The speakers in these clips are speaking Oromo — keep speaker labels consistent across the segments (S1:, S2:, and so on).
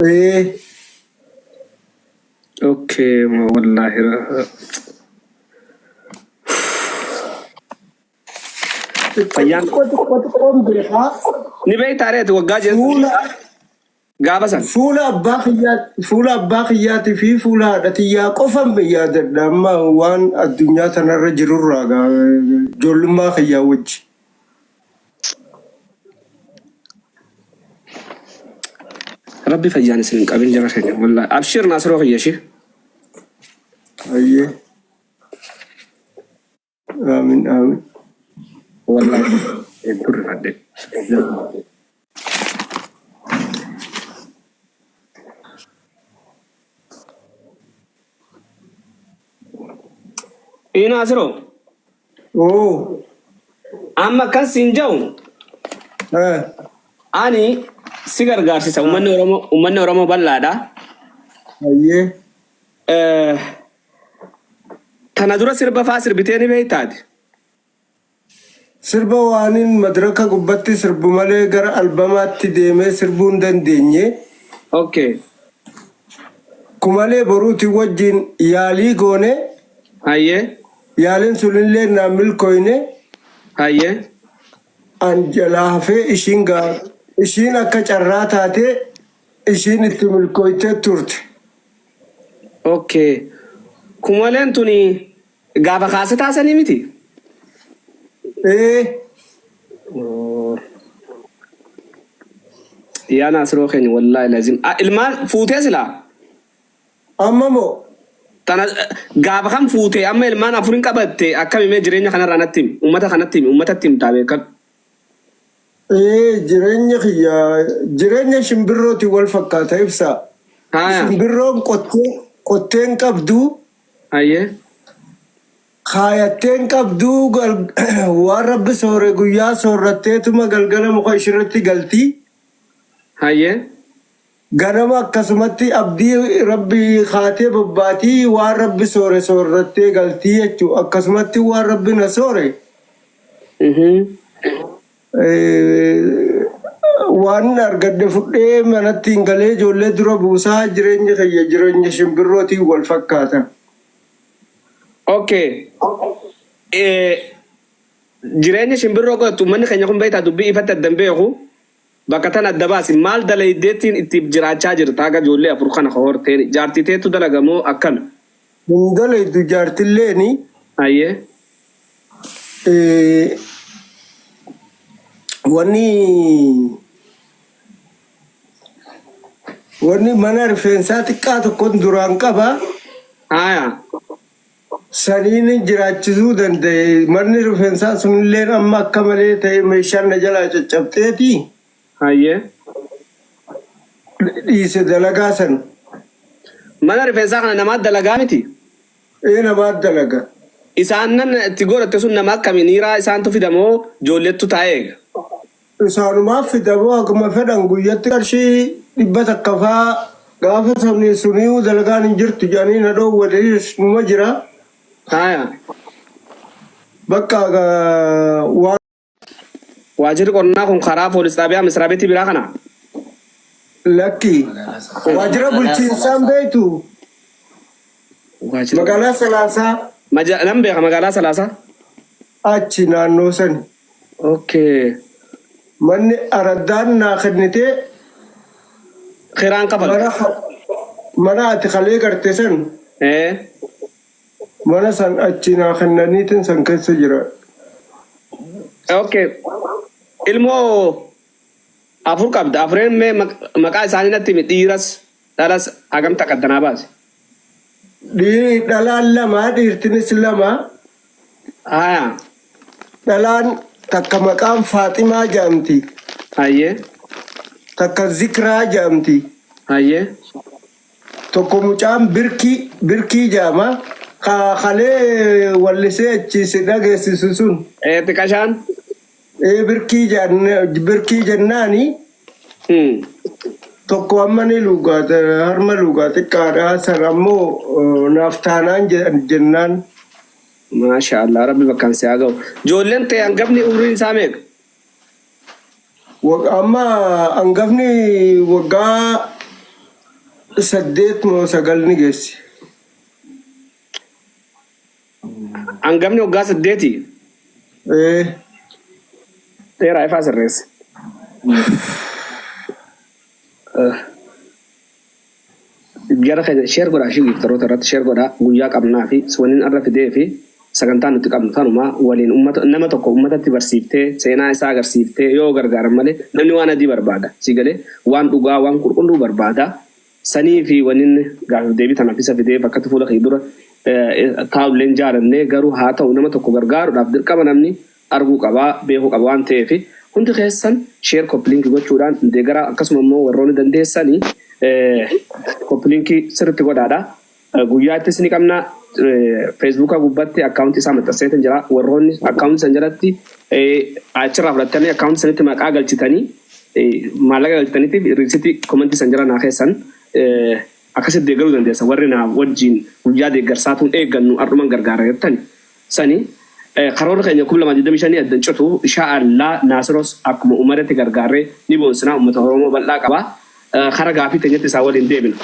S1: Ee.
S2: Okay, wallaahi. Fayyaan
S1: Xiqqoo xiqqoo xiqqoon beekaa.
S2: ni beektaa reeti waggaa jeesu
S1: Fuula
S2: gaafa san.
S1: fuula abbaa kiyyaa fuula abbaa kiyyaatii fi fuula haadha tiyyaa qofan yaadadha amma waan addunyaa tanarra jirurraa gaa ijoollummaa kiyyaa wajji.
S2: Rabbi fayyaan isin hin qabin jara keenya wallaahi. Abshir Naasiroo kiyya ishee.
S1: Ayyee. Aamin aamin.
S2: Wallaahi hedduu rifadhe. Ii Naasiroo
S1: Oo.
S2: amma akkan siin jedhu
S1: Eh.
S2: ani si gargaarsisa uummanni Oromoo bal'aadha.
S1: Ayyee.
S2: Tana dura sirba faa sirbitee ni beektaati.
S1: Sirba waanin madraka gubbatti sirbu malee gara albamaatti deemee sirbuu hin dandeenye. Kumalee boruuti wajjin yaalii goone. Yaaliin sunillee naan milkooyne. An jalaa hafee ishiin gaa ishiin akka carraa taatee ishiin itti milkooytee turte.
S2: Okay. Kumaleen tuni gaafa kaase taasanii miti?
S1: Ee.
S2: Yaa Naasiroo keenya wallaahi lazim. Ilmaan fuutee silaa?
S1: Amma moo?
S2: Tana gaafa kam fuutee amma ilmaan afurin qabatte akkami mee jireenya kanarraa natti himi. Uummata kanatti himi. Uummatatti himtaa beekadhu.
S1: Ee, jireenya kiyya jireenya shimbirrooti wal fakkaata ibsa. Shimbirroon qottee qotteen qabdu kaayatteen qabdu waan rabbi soore guyyaa soorratteetuma galgala muka ishirratti galti. Ganama akkasumatti abdii rabbi kaatee bobbaatii waan rabbi soore soorrattee galtii jechuu akkasumatti waan rabbi na soore waan argadhe fudhee manatti hin galee ijoollee dura buusaa jireenya kiyya jireenya shimbirrootiin wal fakkaata.
S2: Okay. Jireenya shimbirroo godhattu uummanni keenya kun beektaa dubbii ifatti addan beeku bakka tan adda baasi maal dalaydeettiin itti jiraachaa jirta haga ijoollee afur kana horteen jaartii teetu dalaga moo akkami?
S1: Hin dalaydu jaartilleeni. Wanni mana rifeensaa xiqqaa tokkon duraan qaba. Saniin jiraachisuu danda'e. Manni rifeensaa sunilleen amma akka malee ta'e meeshaan na jalaa caccabxeeti. Dhiise dalagaa san.
S2: Mana rifeensaa kana namaat dalagaa miti?
S1: Ee, namaat dalaga.
S2: Isaan nan itti godhatte sun nama akkami niiraa isaantu fida moo ijoollettu taa'ee eega?
S1: Isaanumaaf fidamoo akkuma fedhan guyyatti qarshii 100 faa gaafa suni suniyuu dalagaan hin jirtu jedhanii na dhoowwatanis numa jira. Bakka waan.
S2: Waajjirri qonnaa kun karaa poolis xaabiyaa misraa beetii biraa kana?
S1: Lakki. Waajjira bulchiinsaan beektu?
S2: Waajjira.
S1: Magaalaa Salaasaa.
S2: Nan beeka magaalaa Salaasaa.
S1: Achi naannoo sani. Manni araddaan naa kennitee
S2: Kiraan kafalte.
S1: Mana ati kalee garte san mana san achi naa kennaniitiin san keessa jira.
S2: Okay. Ilmoo afur qabda. Afureen mee maqaa isaanii natti himi. Dhiiras dhalas hagam takka addanaa baase.
S1: Dhiiri dhalaan lama dhiirtinis lama. Dhalaan takka maqaan Faaximaa jedhamti. Takka Zikraa jedhamti. Tokko mucaan Birkii Birkii jedhama. Ka kalee wallisee achi si dhageessisu sun.
S2: Ee xiqashaan.
S1: Ee Birkii jedhan Birkii jennaani. Tokko amma ni lugaa harma lugaa xiqqaadha san ammoo naaf taanaan jennaan.
S2: Maasha Allah rabbi bakkaan si haa ga'u. Ijoolleen ta'e hangafni umriin isaa meeqa?
S1: Amma hangafni waggaa 8 moo 9 ni geessi.
S2: Hangafni waggaa 8.
S1: Ee.
S2: Dheeraa ifaa sirreesse. Jara keenya share godhaa ishii giiftaroota irratti share godhaa guyyaa qabnaa fi waniin arra fidee fi sagantaa nuti qabnu tanuma waliin ummata nama tokko ummatatti barsiiftee seenaa isaa agarsiiftee yoo gargaaran malee namni waan adii barbaada sii galee waan dhugaa waan qulqulluu barbaada sanii fi waniin gaafiif deebii tanaaf isa fidee bakkatti fuula kee dura taa'ullee hin jaalanne garuu haa ta'u nama tokko gargaaruudhaaf dirqama namni arguu qaba, beekuu qaba waan ta'eef hundi keessan share copy link gochuudhaan nu deeggaraa akkasuma immoo warroonni dandeessani copy link sirriitti godhaadha. Guyyaa ittis ni qabna feesbuuka gubbatti akkaawuntii isaa maxxanseetan jira warroonni akkaawuntii san jalatti achirraa fudhattanii akkaawuntii sanitti maqaa galchitanii maallaqa galchitaniitiif riisitii komentii san jala naa keessan akkasitti deeggaruu dandeessa warri naa wajjiin guyyaa deeggarsaatuun eeggannu ardhuman gargaara jettani Sani karoorri keenya 2025 adda hin citu ishaa Allah Naasiroos akkuma Umaretti gargaarree ni boonsina ummata Oromoo bal'aa qaba kara gaafii teenyatti isaa waliin deebina.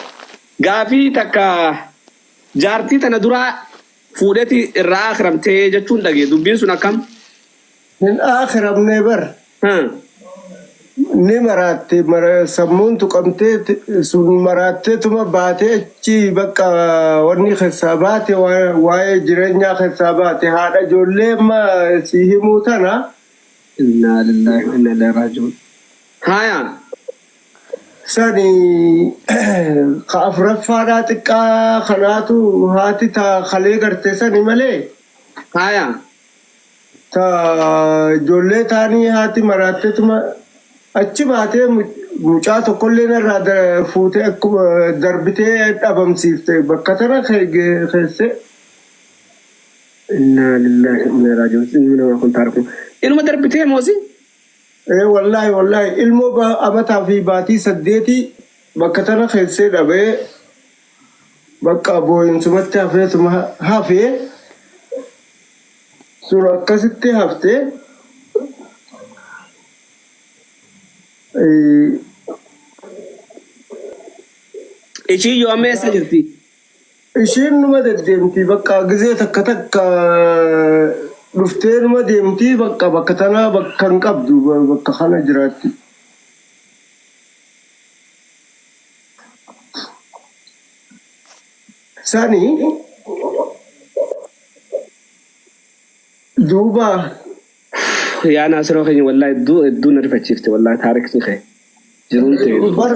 S2: Gaafii takka jaartii tana duraa fuudheti irraa aakiramtee jechuun dhagee dubbiin sun akkam?
S1: Hin aakiramnee bar. Ni maraatte sammuun tuqamtee sun maraatteetuma baatee achi bakka wanni keessaa baate waa'ee jireenyaa keessaa baate haadha ijoollee amma si himuu tana.
S2: Innaa lillaahi wa innaa ilaihi raaji'uun. Haaya.
S1: Sani ka afuraffaadhaa xiqqaa kanaatu haati ta kalee garte sani malee.
S2: Haaya.
S1: Ta ijoollee taanii haati maraattetuma achi baatee mucaa tokkollee narraa fuutee akkuma darbitee dhabamsiifte bakka tana keesse.
S2: Innaa lillaahi wa innaa ilaihi raaji'uun. Ilmi namaa kun taarikuma. Inuma darbitee moosi?
S1: Ee wallaahi wallaahi ilmoo amataa fi baatii saddeetii bakka tana keessee dhabee bakka boo'insumatti hafeetuma hafee. Sun akkasitti hafte.
S2: Ishiin yoo amma eessa jirti?
S1: Ishiin numa deddeemti bakka gizee takka takka dhuftee numa deemti bakka bakka tanaa bakka hin qabdu bakka kana jiraatti. Sani duuba.
S2: Yaa Naasiroo keenya wallaahi hedduu hedduu na rifachiifte wallaahi taarikni kee jiruun tee hedduu.
S1: Bar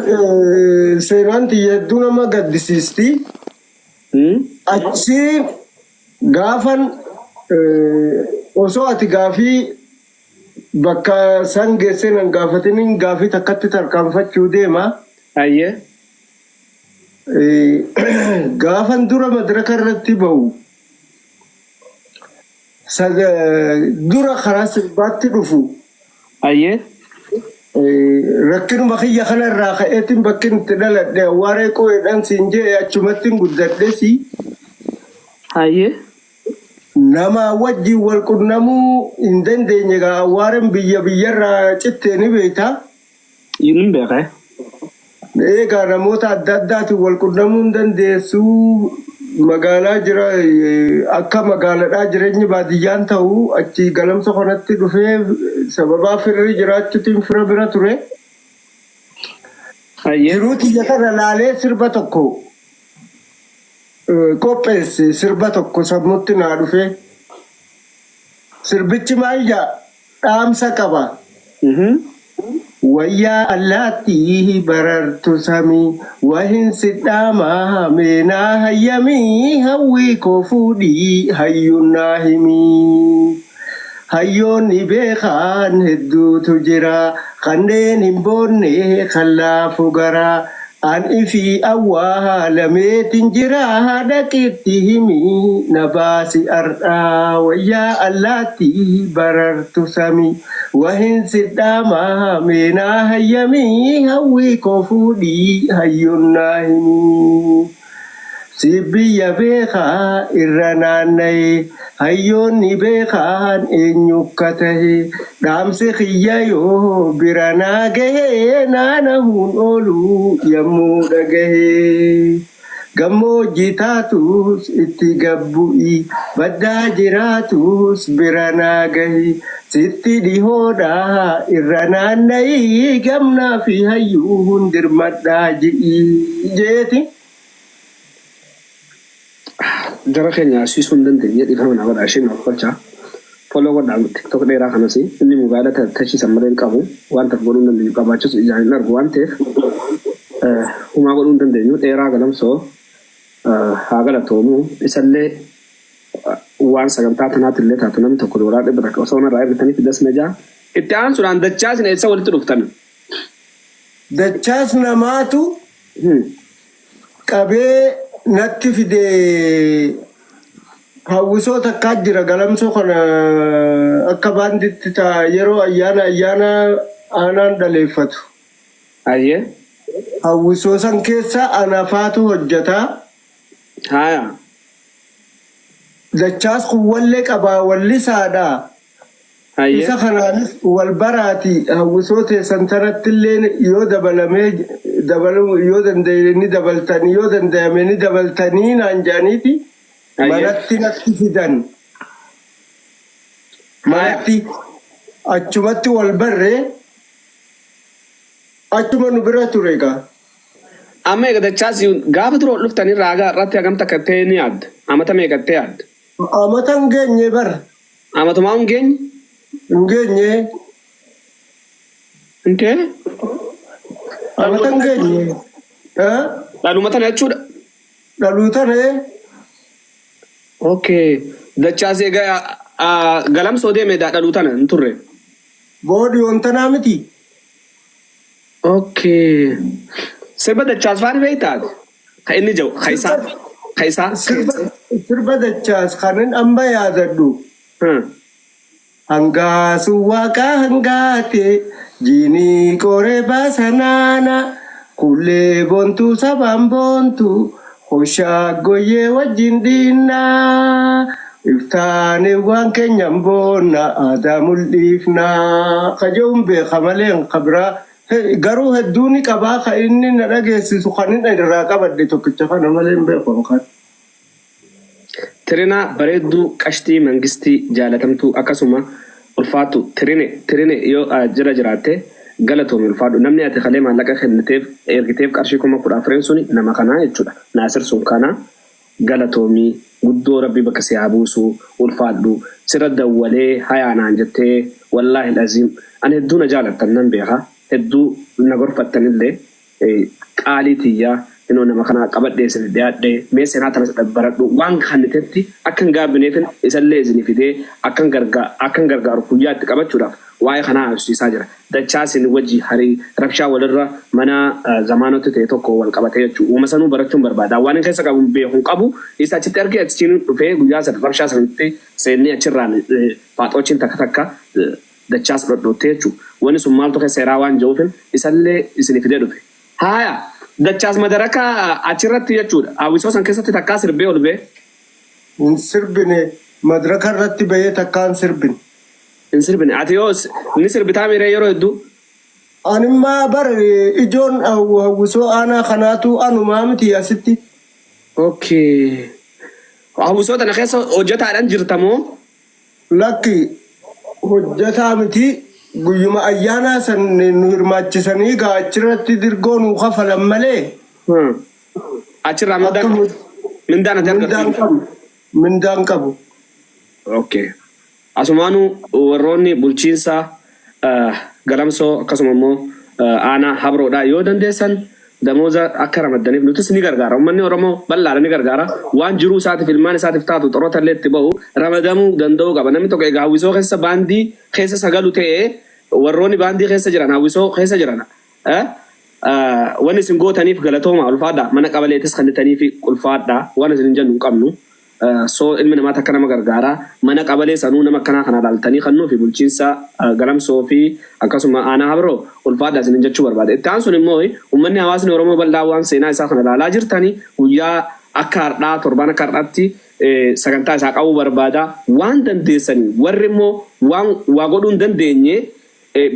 S1: seenaan tiyya hedduu nama gaddisiisti. Achi gaafan osoo ati gaafii bakka san geessee nan gaafatinin gaafii takkatti tarkaanfachuu deema.
S2: Hayyee.
S1: Gaafan dura madraka irratti bahu dura karaa sirbaatti dhufu
S2: Hayyee.
S1: rakkinuma kiyya kana irraa ka'eetiin bakki itti dhaladhe awwaaree qoo'eedhaan siin jedhe achumattiin guddadhesi.
S2: Hayyee.
S1: Nama wajjin wal qunnamuu hin dandeenye egaa awwaareen biyya biyyarraa cittee ni beekta.
S2: Nin beeka.
S1: Egaa namoota adda addaatiin wal qunnamuu hin dandeessu. Magaalaa jira akka magaaladhaa jireenyi baadiyyaan ta'u achi galamsa kanatti dhufee sababaa firri jiraachuutiin fira bira ture.
S2: Hayyee.
S1: Jiruu tiyya kana laalee sirba tokko qopheesse sirba tokko sammutti naa dhufee. Sirbichi maal jedha? Dhaamsa qaba. Wayyaa allaattii barartu samii wahin si dhaamaa mee naa hayyamii hawwii koo fuudhii hayyuun naa himii. Hayyoonni beekaan hedduutu jira kanneen hin boonne kan laafu garaa An ifii awwaalameetin jira dhaqiitti himi na baasi ardha wayyaa allaatti barartu sami wahin si dhaama mee naa hayyami hawwii koo fuudhii hayyuun naa himi. Si biyya beekaa irra naanna'e hayyoonni beekaan eenyu akka tahe dhaamsi kiyya yoo bira naa gahe naanahuun oolu yommuu dhagahe. Gammoojjii taatus itti gad bu'i, baddaa jiraatus bira naa gahi. Sitti dhihoodha irra naanna'i, gamnaa fi hayyuun dirmadhaa ji'i jeeti.
S2: Jara keenya asiisuu hin dandeenye dhiifama naa godhaa isheen of galchaa. Follow godhaa TikTok dheeraa kanas inni mobaayila tachii san malee hin qabu waan takka godhuu hin dandeenyu qabaachus ijaan hin argu waan ta'eef humaa godhuu hin dandeenyu dheeraa galamsoo haa galatoomu isallee waan sagantaa tanaatti illee taatu namni tokko doolaara 100 osoo narraa ergitanii fidas na jaa. Itti aansuudhaan dachaas eessa walitti dhuftan?
S1: Dachaas namaatu qabee natti fide hawwisoo takkaa jira galamsoo kana akka baanditti ta yeroo ayyaana ayyaana aanaan dhaleeffatu.
S2: Hayyee.
S1: Hawwisoo san keessa anafaatu hojjata.
S2: Haaya.
S1: Dachaas kun wallee qabaa wallisaadha.
S2: Hayyee.
S1: Isa kanaanis wal baraati hawwisoo teessan tanattillee yoo dabalamee dabaluu yoo danda'e ni dabaltanii yoo danda'ame ni dabaltanii naan jedhaniiti
S2: Hayyee.
S1: manatti natti fidan.
S2: Haaya.
S1: Manatti achumatti wal barre achuma nu bira ture egaa.
S2: Amma eega dachaas gaafa dura ol dhuftan irraa haga har'aatti hagam takka ta'e ni yaadda? Amata meeqa ta'e yaadda?
S1: Amata hin geenye bar.
S2: Amatumaa hin geenye?
S1: Hin geenye.
S2: Intee?
S1: Amata hin geenye. Eh?
S2: Dhaluma tana jechuudha.
S1: Dhaluu tana eh?
S2: Okay. Dachaas eega galamsoo deeme daa dhaluu tana hin turre.
S1: Boodi wontanaa miti.
S2: Okay. Sirba Dachaas faa ni beektaa ati? Ka inni jedhu, ka isaa, ka isaa.
S1: Sirba sirba Dachaas kanin amma yaadadhu. Hangaasuu waaqaa hangaate jiinii qoree baasa naana kullee boontuu sabaan boontu hoshaa goyyee wajjin dhiinnaa iftaane waan keenyan boonna aadaa mul'iifna ka je'uun beeka malee ka biraa garuu hedduu ni qabaa ka inni na dhageessisu kan inni irraa qabadhe tokkicha kana malee hin beeku an kan.
S2: Tirinaa bareedduu qashtii mangistii jaalatamtuu akkasuma ulfaattu tirine tirine yoo jira jiraatte galatoomi ulfaadhu namni ati kalee maallaqa kenniteef ergiteef qarshii 14,000 suni nama kanaa jechuudha naasir sun kana galatoomi guddoo rabbi bakka si haa buusu ulfaadhu sirra dawwalee hayaa naan jettee wallaahil aziim ani hedduu na jaalattan nan beeka hedduu na gorfattanillee Qaalii tiyya inoo nama kana qabadhee isin dhiyaadhe mee senaa tanas baradhu waan kannitetti akka hin gaabbineefin isallee isini fidee akkan akkan gargaaru guyyaa itti qabachuudhaaf waa'ee kanaa haasofsiisaa jira dachaasin wajji harii rabshaa walirra mana zamaanotti ta'e tokko wal qabatee jechuu wama sanuu barachuun barbaada waanin keessa qabu beeku hin qabu isa achitti argee achiin dhufee guyyaa san rabshaa sanitti seennee achirraan faaxoochiin takka takka dachaas dhodhoottee jechu. Wani sun maaltu keessa jiraa waan je'uufin isallee isini fidee dhufe. Haaya! Dachaas madaraka achirratti jechuudha. Hawwisoo san keessatti takkaa sirbee ol ba'ee?
S1: Hin sirbine. Madraka irratti bahee takkaa hin sirbine.
S2: Hin sirbine. Ati hoo ni sirbitaa miiree yeroo hedduu?
S1: Animmaa bar ijoon hawwisoo aanaa kanaatuu anumaa miti asitti.
S2: Okay. Hawwisoo tana keessa hojjetaadhan jirta moo?
S1: Lakki, hojjataa miti. Guyyuma ayyaanaa san nu hirmaachisanii egaa achirratti dirgoo nuu kafalan malee
S2: Achirraa
S1: akka
S2: mindaan mindaan ati
S1: mindaan
S2: argattu.
S1: qabu. Mindaan qabu.
S2: Okay. Asumaanuu warroonni bulchiinsa Galamsoo akkasuma immoo aanaa Habroodhaa yoo dandeessan damooza akka ramaddaniif nutis ni gargaara. Ummanni Oromoo bal'aadha ni gargaara. Waan jiruu isaatiif ilmaan isaatiif taatu xorota illee itti bahu ramadamuu danda'uu qaba. Namni tokko egaa hawwisoo keessa baandii keessa sagalu ta'ee warroonni baandii keessa jiran hawwisoo keessa jiran wanni isin gootaniif galatooma ulfaadha. Mana qabaleetis kennitaniifi ulfaadha. Waan isin hin jennu hin qabnu. So ilmi namaa takka nama gargaara. Mana qabalee sanuu nama akkanaa kana laaltanii kannuu fi bulchiinsa Galamsoo fi akkasuma aanaa Habroo ulfaadhaa isinin jechuu barbaada. Itti aansuun immoo ummanni hawaasni Oromoo bal'aa waan seenaa isaa kana laalaa jirtani guyyaa Akka har'aa torbaan akka har'aatti sagantaa isaa qabuu barbaada. Waan dandeessanii warri immoo waan waa godhuu hin dandeenye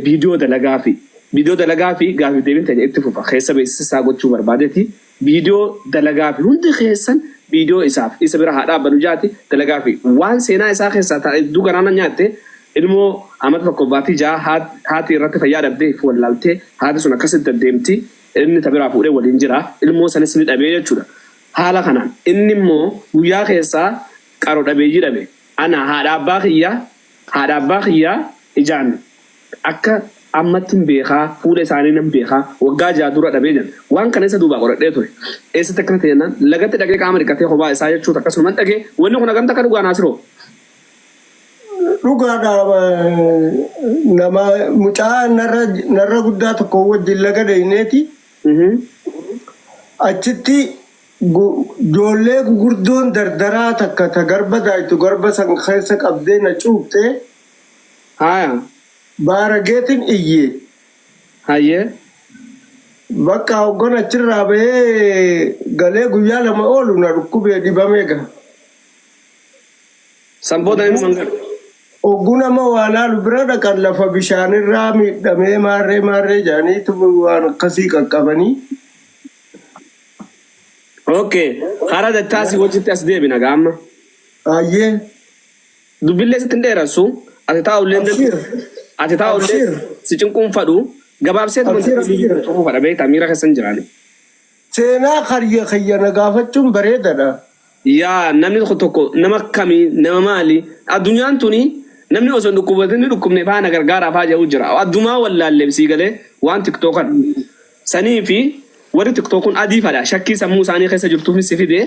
S2: viidiyoo dalagaa fi viidiyoo dalagaa fi gaafiif deebiin teenya itti fufa. Keessa beeksisa isaa gochuu barbaadeeti. Viidiyoo dalagaa fi hundi keessan viidiyoo isaaf isa bira haa dhaabbannu jaati dalagaa fi waan seenaa isaa keessaa ta hedduu garaa na nyaatte ilmoo amata tokko baatii jaha haati irratti fayyaa dhabdee if wallaaltee haati sun akkasitti deddeemti inni ta biraa fuudhee waliin jira ilmoo sanis ni dhabee jechuudha. Haala kanaan inni immoo guyyaa keessaa qaro dhabeeyyii dhabe. Ana haadha abbaa kiyyaa haadha abbaa kiyyaa ijaan akka ammattin beekaa fuula isaanii nan beekaa waggaa 6 dura dhabee jedhan. Waan kana isa duubaa qoradhee ture. Eessatti akkana ta'e jennaan lagatti dhaqee qaama dhiqatee kophaa isaa jechuu takka sunuman dhagee wanni kun hagam takka dhugaa Naasiroo?
S1: Dhugaadha nama mucaa narra narra guddaa tokko wajjin laga dheyneeti achitti ijoollee gugurdoon dardaraa takka ta garba daaytu garba san keessa qabdee na cuuphxe
S2: Haaya.
S1: baarageetin iyye.
S2: Hayyee.
S1: Bakka hoggan achirraa bahee galee guyyaa 2 oolu na dhukkubee dhibamee ga.
S2: San booda inni man galu.
S1: Oggu nama waa laalu bira dhaqan lafa bishaanirraa miidhamee maarree maarree jedhaniitu waan akkasii qaqqabanii.
S2: Ok. Karaa dattaasii wajjitti as deebina gaa amma.
S1: Hayyee.
S2: Dubbillee sitti hin dheerassu. Ati taa'ullee hin
S1: Abshiir.
S2: dandeessu. Ati taa'ullee
S1: Abshiir.
S2: si cinquun fadhu. Gabaabseetuma
S1: Abshiir abshiir.
S2: cufuu fadha beektaa miira keessa hin jiraani.
S1: Seenaa karya kiyya na gaafachuun bareedadha.
S2: Yaa namni tokko tokko nama akkami nama maali addunyaan tuni namni osoo hin dhukkubatin ni dhukkubne faa na gargaaraa faa jedhu jira addumaa wallaalleef sii galee waan tiktookan sanii fi warri tiktook kun adii fadha shakkii sammuu isaanii keessa jirtuuf si fide